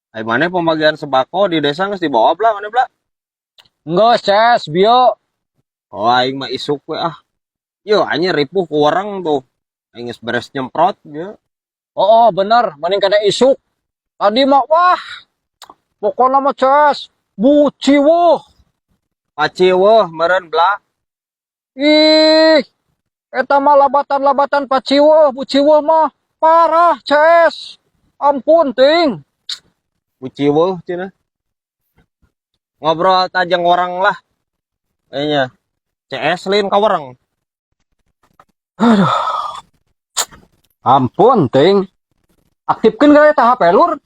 Ai maneh pembagian sembako di desa geus dibawa bla maneh bla? Geus, Ces, bieu. Oh, aing mah isuk we ah. Yo anjir ripuh ku urang tuh. Aing geus beres nyemprot ge. Oh, bener, mending kena isuk. Tadi mah wah. Pokoknya mah, Ces, buciweuh. Paciweuh meureun bla. Ih, eta mah labatan-labatan paciweuh, buciweuh mah parah, Ces. Ampun, ting. Buciweuh cenah. Ngobrol tajeng orang lah. Kayaknya. CS lin ka wareng. Aduh. Ampun, ting. Aktifkeun gak eta HP, Lur?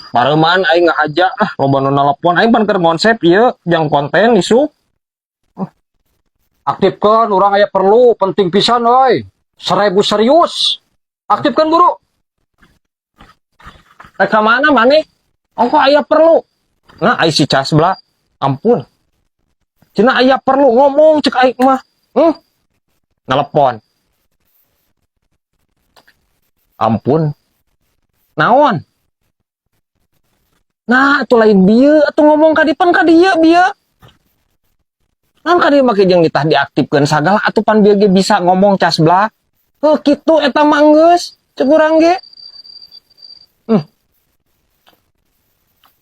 Pareuman aing ngahaja ah, loba nu nelepon aing pan keur konsep ieu jang konten isuk. Aktifkeun, urang aya perlu, penting pisan euy. 1000 serius. Aktifkeun buru. Rek ka mana maneh? Ongko aya perlu. Nah, ai si Cas bla. Ampun. Cenah aya perlu ngomong cek aing mah. Nelepon. Ampun. Naon? Nah, atuh lain bieu atuh ngomong ka dieu pan ka dieu bieu. Naon ka dieu make jeung ditah diaktifkeun sagala atuh pan bieu ge bisa ngomong Cas bla. Heuh kitu eta mah geus cek urang ge.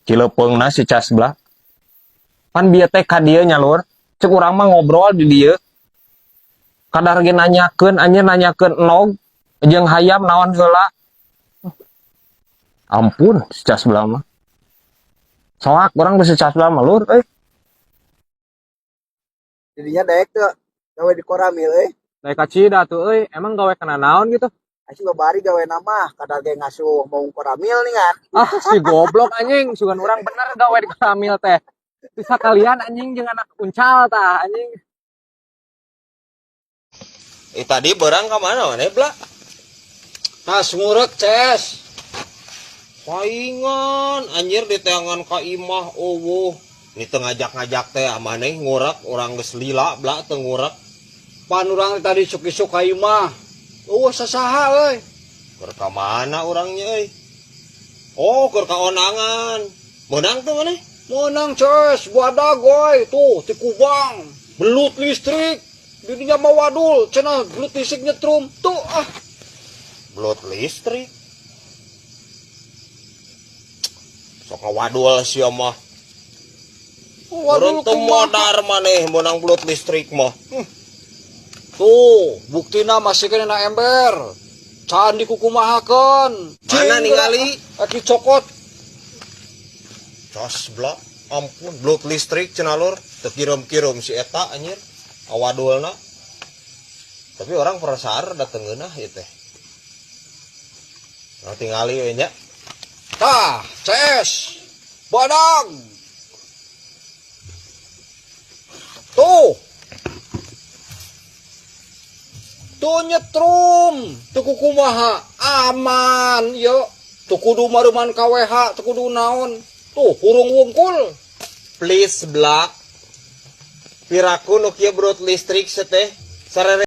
Cileupeungna si Cas bla. Pan bieu teh ka dieu nya lur. Cek urang mah ngobrol di dieu. Kadar ge nanyakeun anjeun nanyakeun enog jeung hayam naon heula. Ampun, si Cas bla mah. Soak urang geus si Cas bla mah lur euy. Jadinya daek tuh gawe di koramil euy. Daek kacida tuh euy, emang gawe kana naon gitu? Asli babari gawe nama kadar ge ngasuh mau koramil nih kan. Ah, si goblok anjing, sugan urang bener gawe di koramil teh. Bisa kalian anjing jeung anak uncal tah anjing. Eh tadi berang ka mana maneh bla? Tas ngurek, Ces. Paingan anjir di teangan ka imah eueuh. Ni teu ngajak-ngajak teh maneh ngurek urang geus lila bla teu ngurek. Pan urang tadi isuk-isuk ka imah. Eueuh sasaha euy. Keur ka mana urangnya euy? Oh, keur ka ondangan. Meunang tuh maneh? Meunang, Ces, badag euy tuh ti Kubang. Belut listrik. Didinya mah wadul, cenah belut listrik nyetrum. Tuh ah. Belut listrik. Sok ngawadul sia mah. Wadul Teu modar maneh meunang belut listrik mah. Tuh, buktina masih kena na ember. Can dikukumahakeun. Mana ningali? Aki cokot. Cos blok. Ampun, belut listrik cenah lur. Teu kirim-kirim si eta anjir. Awadulna. Tapi orang perasaan dateng ngeunah ieu teh. Nah, tingali we nya. Tah, CS. Badag. Tuh. Tuh nyetrum, tuh kukumaha aman yo. Tuh kudu maruman KWH, tuh kudu naon. Tuh hurung wungkul. Please blak. Piraku nu kieu belut listrik seteh. Sarere